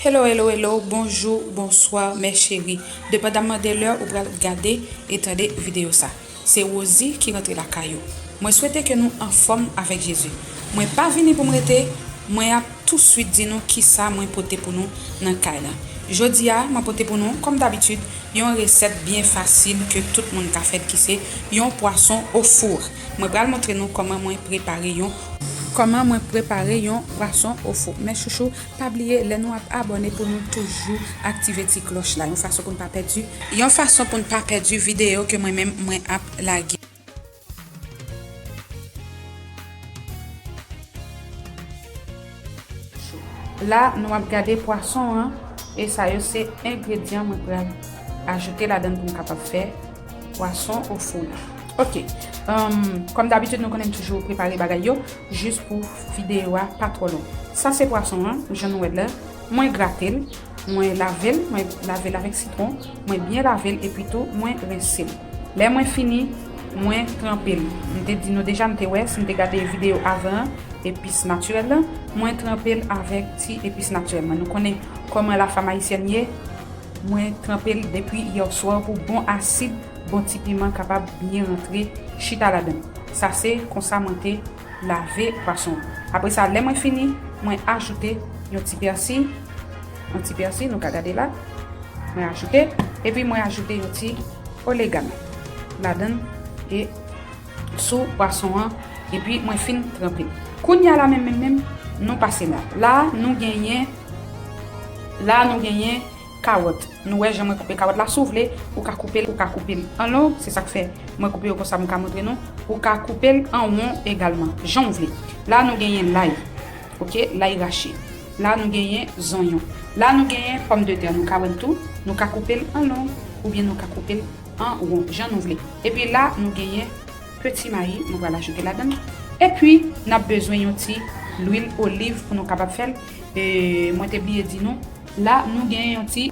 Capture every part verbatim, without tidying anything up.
Hello, hello, hello, bonjou, bonswa, mes chéris. Depandamman de lè ou pral gade e tande videyo sa. Se Rosie ki rantre lakay ou. Mwen swete ke nou anfòm avèk Jezi. Mwen pa vini pou m rete, mwen ap touswit di nou kisa mwen pote pou nou nan kay la. Jodi a, mwen pote pou nou, kòm dabitid, yon resèt byen fasil ke tout moun ka fè ki se yon pwason o four. Mwen pral montre nou kòman mwen prepare yon, kòman mwen prepare yon pwason o four. Mes chouchous, pa bliye, lè nou ap abòne, pou nou toujou aktive ti klòch la, yon fason pou n pa pèdi, yon fason pou n pa pèdi videyo ke mwen menm mwen ap lage. La, nou ap gade pwason an, e sa yo se engredyan mwen pral ajoute ladan pou m kapab fè pwason o four la. Ok, um, kòm dabitid, nou konnen m toujou prepare bagay yo, jis pou videyo a pa twò long. Sa se pwason an, jan nou wè l la. Mwen grate l, mwen lave l, mwen lave l avèk sitwon, mwen byen lave l, epi tou, mwen rense l. Lè mwen fini, mwen tranpe l. M te di nou deja, m te wè, si n te gade videyo avan an, epis natirèl la, mwen tranpe l avèk ti epis natirèl mwen. Nou konnen kòman la femme haïtienne ye, mwen tranpe l depi yè swa pou bon asid, bon ti piman kapab byen rantre chita ladan. Sa se konsa mwen te lave pwason. Apre sa, lè mwen fini, mwen ajoute yon ti pèsi, yon ti pèsi, nou ka gade la. Mwen ajoute, epi mwen ajoute yon ti oregano ladan e sou pwason an, epi mwen fin tranpe l. Kounye a la menm, menm, menm, nou pase la. La, nou genyen, la, nou genyen kawòt. Nou wè jan mwen koupe kawòt la. Si w vle, ou ka koupe l, ou ka koupe l an long, se sa k fè mwen koupe yo konsa, m ka montre nou. Ou ka koupe l an won egalman, jan w vle. La, nou genyen lay, ok, lay rache. La, nou genyen zonyon. La, nou genyen pòmdetè, nou ka wè l tou. Nou ka koupe l an long, oubyen nou ka koupe l an won, jan nou vle. Epi la, nou genyen peti mayi, nou pral ajoute ladan l. Epi, n ap bezwen yon ti lwil oliv pou nou kapab fè l. E, mwen te bliye di nou, la, nou genyen yon ti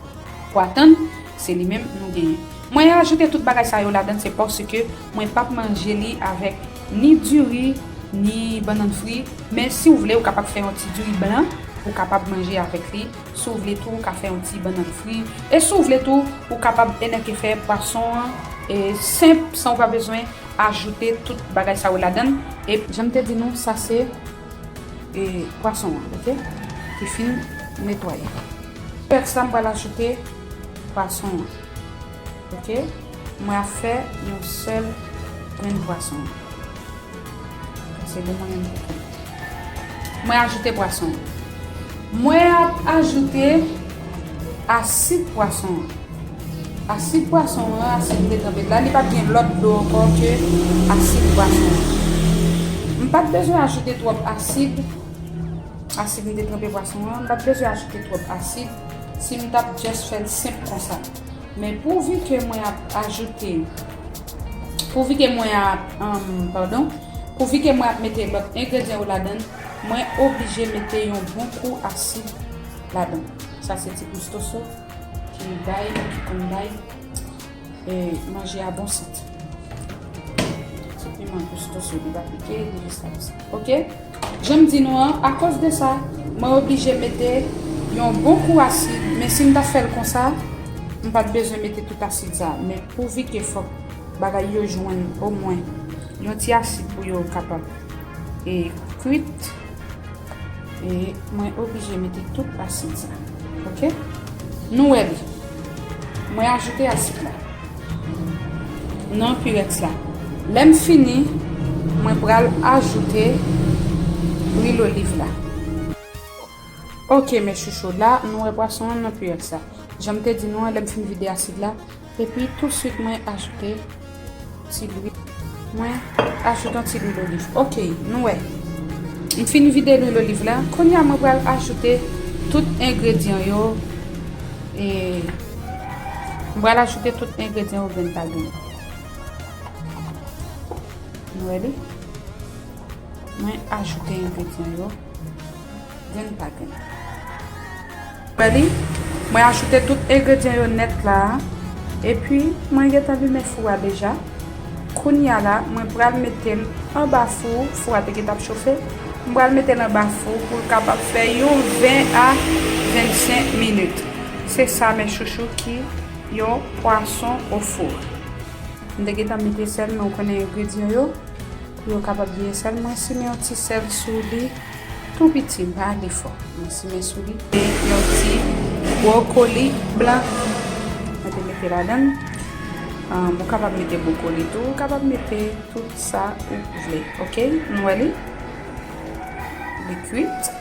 pwa tann, se li menm nou genyen. Mwen ajoute tout bagay sa yo ladan, se paske mwen p ap manje li avèk ni diri, ni bannann fri. Men si w vle, ou kapab fè yon ti diri blan, ou kapab manje avèk li. Si w vle tou, ou ka fè yon ti bannann fri. E si w vle tou, ou kapab enèke fè pwason an, e, senp, san w pa bezwen ajoute tout bagay sa yo ladan l. E jan m te di nou, sa se, e, pwason an, ok? Ki fin netwaye. Apre sa, m pral ajoute pwason an. Ok? Mwen ap fè yon sèl grenn pwason. Se bon mwen menm pou kont. Mwen ajoute pwason. Mwen ap ajoute asid pwason. Asid pwason an, asid m te tranpe la, li pa t gen lòt dlo ankò ke asid pwason an. M pa t bezwen ajoute twòp asid, asid m te tranpe pwason an, m pa t bezwen ajoute twòp asid si m t ap just fè l senp konsa. Men pouvi ke mwen ap ajoute, pouvi ke mwen ap, um, padon, pouvi ke mwen ap mete lòt engredyan yo ladan, mwen oblije mete yon bon kou asid ladan. Sa se ti gusto so ki bay, ki konn bay, e, manje a bon sant. Ti piman gusto so, li pa pike, li jis la konsa. Ok? Jan m di nou an, akoz de sa, mwen oblije mete yon bon kou asid, men si m ta fè l konsa, m pa t bezwen mete tout asid sa. Men pouvi ke fòk bagay yo jwenn omwen yon ti asid pou yo kapab, e, kwit, e mwen oblije mete tout asid sa. Ok? Nou wè li. Mwen ajoute asid la nan pirèks la. Lè m fini, mwen pral ajoute lwil oliv la. Ok, mes chouchous, la, nou wè pwason an nan pirèks la. Jan m te di nou an, lè m fin vide asid la, epi tousuit mwen ajoute ti lwil. Mwen ajoute yon ti lwil oliv. Ok, nou wè. M fin vide lwil oliv la. Kounye a, mwen pral ajoute tout engredyan yo. E, mwen pral ajoute tout engredyan yo grenn pa grenn. Nou wè li? Mwen ajoute engredyan yo grenn pa grenn. Wè li? Mwen ajoute tout engredyan yo nèt la. Epi, mwen gentan limen fou a deja. Kounye a la, mwen pral mete l anba fou, fou a te gentan ap chofe. Mwen pral mete l anba fou pou l kapab fè yon ven a vennsenk minit. Minit. Se sa, mes chouchous, ki yon pwason o fou. M te gentan mete sèl, men ou konnen engredyan yo, pou yo kapab byen sèl. Mwen simen yon ti sèl sou li, tou piti, m pa ale fò. Mwen simen sou li. E yon ti bwokoli blan. Mwen te mete ladan l. Ahn, ou kapab mete bwokoli tou, ou kapab mete tout sa ou vle. Oke? Nou wè li? Li kwit.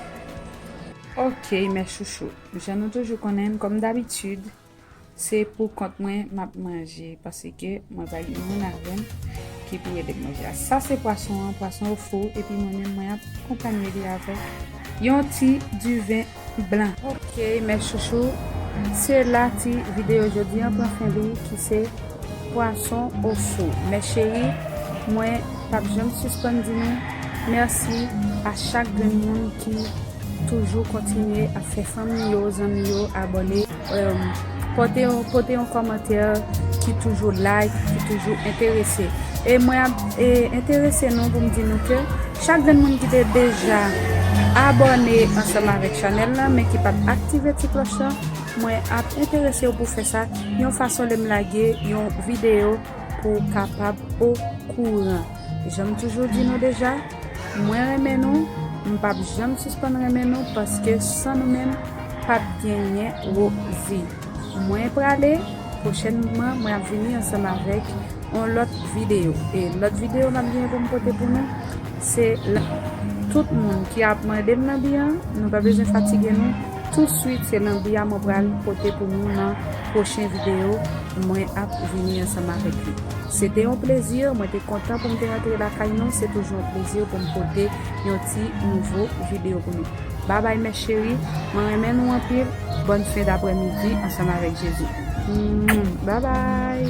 Oke, mes chouchous. Jan nou toujou konnen, kòm dabitid, se pou kont mwen m ap manje, paske mwen pa gen moun avè m ki pou ede m manje. Sa se pwason an, pwason o fou, epi mwen menm mwen ap akonpanye li avèk yon ti diven blan. Oke, mes chouchous, se la ti videyo jodi an pran fen li, ki se pwason o fou. Mes chéris, mwen p ap janm sispann di nou mèsi a chak grenn moun ki toujou kontinye ap fè fanmi yo, zanmi yo abòne, em, pote yon, pote yon kòmantè, ki toujou like, ki toujou enterese. E mwen ap, e, enterese nou pou m di nou ke chak grenn moun ki te deja abòne ansanm avèk chanèl lan, men ki p ap aktive ti klòch lan, mwen ap enterese w pou fè sa yon fason lè m lage yon videyo pou w kapab okouran. Jan m toujou di nou deja, mwen renmen nou, m p ap janm sispann renmen nou, paske san nou menm, p ap genyen Rosie. Mwen prale, pwochènman, mwen ap vini ansanm avèk yon lòt videyo. E lòt videyo m ap genyen pou m pote pou nou, se la. Tout moun ki ap mande m lanbi an, nou pa bezwen fatige nou. Touswit, se lanbi a mwen pral pote pou nou nan pwochen videyo mwen ap vini ansanm avèk li. Se te yon plezi, mwen te kontan pou m te rantre lakay nou. Se toujou yon plezi pou m pote yon ti nouvo videyo pou nou. Babay, mes chéris, mwen renmen nou anpil. Bòn fen daprèmidi ansanm avèk Jezi. Mwah. Babay!